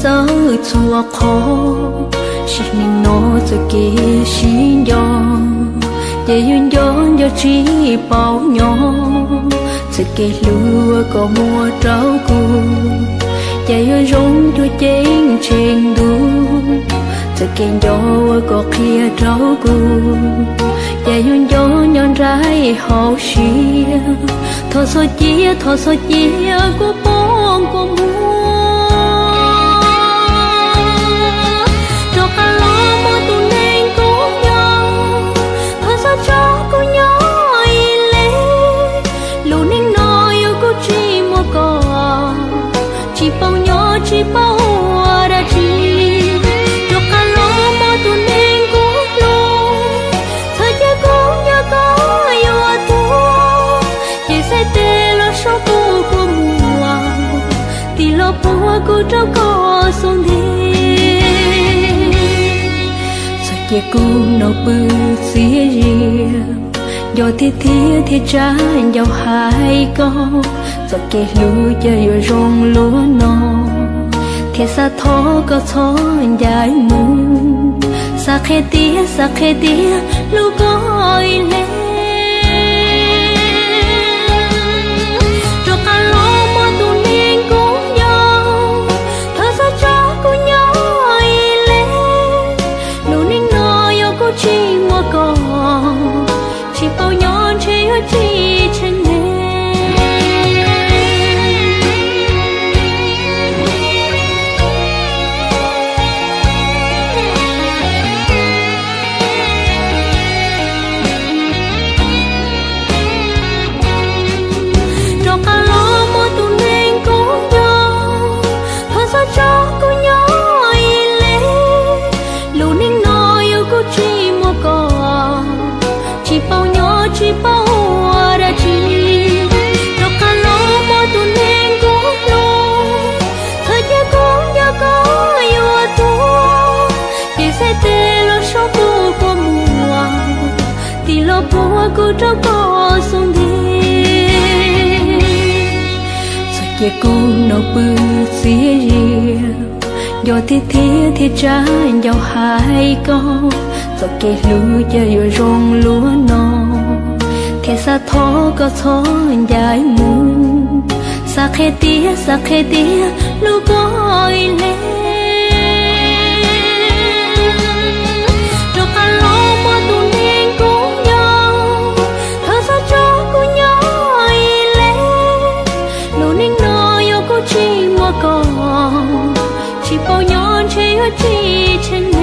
Tawm txhua qhov, sim neej no txoj kev sib nco, ces yuav nco nco tsis paub nyob. Txoj kev hlub uas koj muab rau kuv, ces yuav zoo cuag ceeb tsheej ntuj. Txoj kev nco uas koj qhia rau kuv, ces yuav nco nco nraim hauv siab. Thov txhob cia, thov txhob cia kuv poob kua muag, rov qab los muaj tus neeg kuv nco. Thov txhob tso kuv nyob ib leeg, lub neej no yog kuv tsis muaj koj, tsis paub nyob tsis paub ua dab tsi. Rov qab los muaj tus neeg kuv hlub, txhob cia kuv nco koj yuav tuag. Ces xav tes los so kuv kua muag, tig los puag kuv rau koj xub ntiag. Txhob cia kuv no pw txias zias, nco tiag tiag thiab tsa ncauj hais koj. Txoj kev hlub ces yuav zoo luaj no, thiab xav thov koj txhob ncaim mus. Xav qhia tiag, xav qhia tiag hlub koj ib leeg, rov qab los muaj tus neeg kuv nco. Thov txhob tso kuv nyob ib leeg, lub neej no yog kuv tsis muaj koj, tsis paub nyob ntshe yuav tsis tsheej neeg. Rov qab los muaj tus neeg kuv nco, thov txhob tso kuv nyob ib leeg, lub neej no yog kuv tsis muaj koj, tsis paub nyob tsis paub ua dab tsi. Rov qab los muaj tus neeg kuv hlub, txhob cia kuv nco koj yuav tuag. Ces xav tes los so kuv kua muag, tig los puag kuv rau koj xub ntiag. Txhob cia kuv no pw txias zias, nco tiag tiag thiab tsa ncauj hais koj. Txoj kev hlub ces yuav zoo luaj no, thiab xav thov koj txhob ncaim mus. Xav qhia tiag, xav qhia tiag hlub koj ib leeg, rov qab los muaj tus neeg kuv nco. Thov txhob tso kuv nyob ib leeg, lub neej no yog kuv tsis muaj koj, tsis paub nyob ntshe yuav tsis tsheej